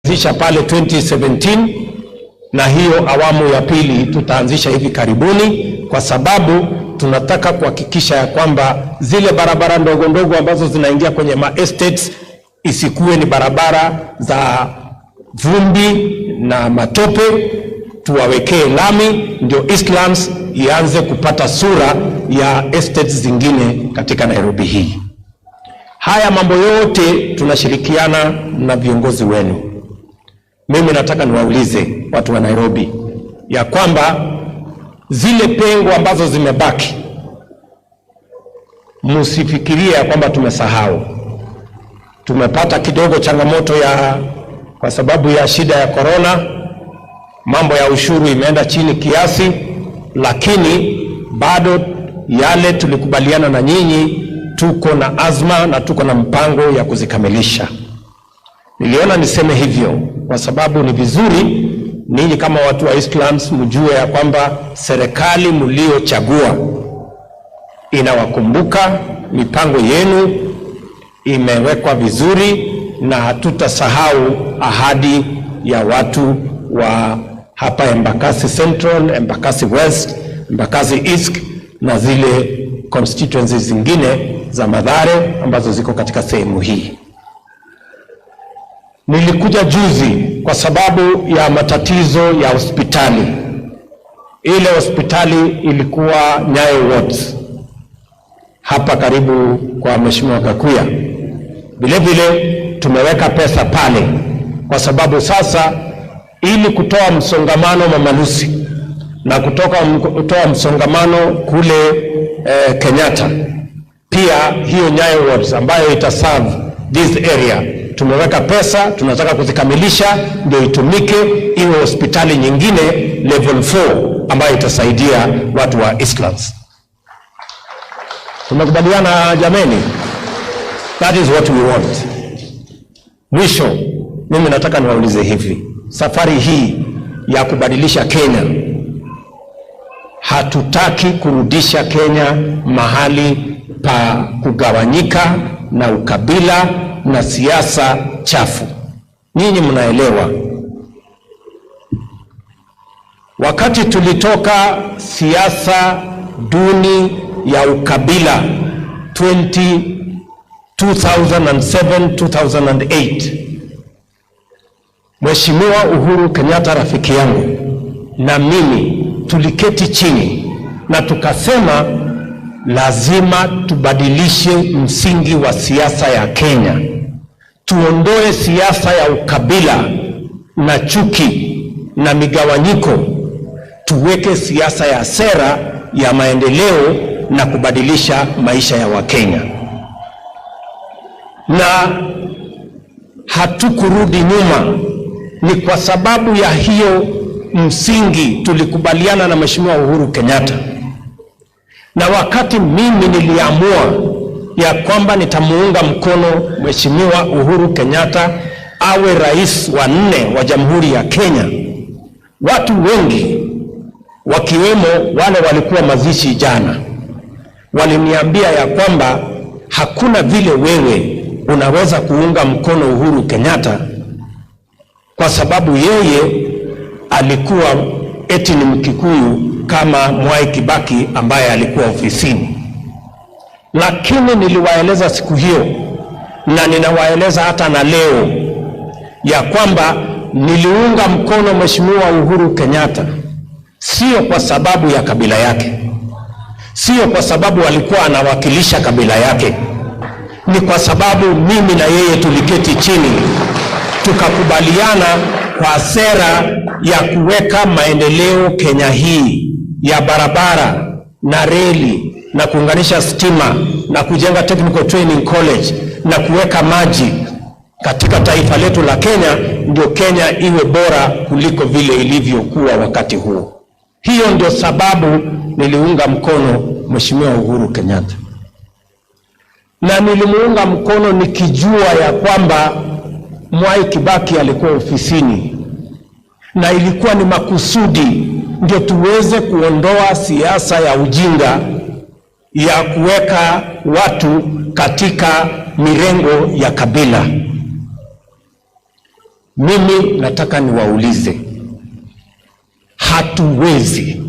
Tulianzisha pale 2017 na hiyo awamu ya pili tutaanzisha hivi karibuni, kwa sababu tunataka kuhakikisha ya kwamba zile barabara ndogo ndogo ambazo zinaingia kwenye ma estates isikuwe ni barabara za vumbi na matope, tuwawekee lami ndio Eastlands ianze kupata sura ya estates zingine katika Nairobi hii. Haya mambo yote tunashirikiana na viongozi wenu. Mimi nataka niwaulize watu wa Nairobi ya kwamba zile pengo ambazo zimebaki, msifikirie ya kwamba tumesahau. Tumepata kidogo changamoto ya kwa sababu ya shida ya korona, mambo ya ushuru imeenda chini kiasi, lakini bado yale tulikubaliana na nyinyi, tuko na azma na tuko na mpango ya kuzikamilisha. Niliona niseme hivyo kwa sababu ni vizuri ninyi kama watu wa Eastlands mjue ya kwamba serikali mliochagua inawakumbuka, mipango yenu imewekwa vizuri, na hatutasahau ahadi ya watu wa hapa Embakasi Central, Embakasi West, Embakasi East na zile constituencies zingine za Mathare ambazo ziko katika sehemu hii. Nilikuja juzi kwa sababu ya matatizo ya hospitali. Ile hospitali ilikuwa Nyayo Wards hapa karibu kwa Mheshimiwa Gakuya. Vile vile tumeweka pesa pale kwa sababu sasa, ili kutoa msongamano Mama Lucy na kutoa msongamano kule Kenyatta, pia hiyo Nyayo Wards ambayo itaserve this area tumeweka pesa, tunataka kuzikamilisha ndio itumike iwe hospitali nyingine level 4 ambayo itasaidia watu wa Eastlands. Tumekubaliana jameni? That is what we want. Mwisho, mimi nataka niwaulize hivi, safari hii ya kubadilisha Kenya, hatutaki kurudisha Kenya mahali pa kugawanyika na ukabila na siasa chafu. Nyinyi mnaelewa, wakati tulitoka siasa duni ya ukabila 2007 2008, Mheshimiwa Uhuru Kenyatta rafiki yangu na mimi tuliketi chini na tukasema lazima tubadilishe msingi wa siasa ya Kenya, tuondoe siasa ya ukabila na chuki na migawanyiko, tuweke siasa ya sera ya maendeleo na kubadilisha maisha ya Wakenya. Na hatukurudi nyuma, ni kwa sababu ya hiyo msingi tulikubaliana na Mheshimiwa Uhuru Kenyatta. Na wakati mimi niliamua ya kwamba nitamuunga mkono Mheshimiwa Uhuru Kenyatta awe rais wa nne wa Jamhuri ya Kenya, watu wengi wakiwemo wale walikuwa mazishi jana waliniambia ya kwamba hakuna vile wewe unaweza kuunga mkono Uhuru Kenyatta kwa sababu yeye alikuwa eti ni Mkikuyu kama Mwai Kibaki ambaye alikuwa ofisini. Lakini niliwaeleza siku hiyo na ninawaeleza hata na leo ya kwamba niliunga mkono Mheshimiwa Uhuru Kenyatta sio kwa sababu ya kabila yake, sio kwa sababu alikuwa anawakilisha kabila yake, ni kwa sababu mimi na yeye tuliketi chini tukakubaliana kwa sera ya kuweka maendeleo Kenya hii ya barabara na reli na kuunganisha stima na kujenga Technical Training College na kuweka maji katika taifa letu la Kenya, ndio Kenya iwe bora kuliko vile ilivyokuwa wakati huo. Hiyo ndio sababu niliunga mkono Mheshimiwa Uhuru Kenyatta, na nilimuunga mkono nikijua ya kwamba Mwai Kibaki alikuwa ofisini na ilikuwa ni makusudi ndio tuweze kuondoa siasa ya ujinga ya kuweka watu katika mirengo ya kabila. Mimi nataka niwaulize, hatuwezi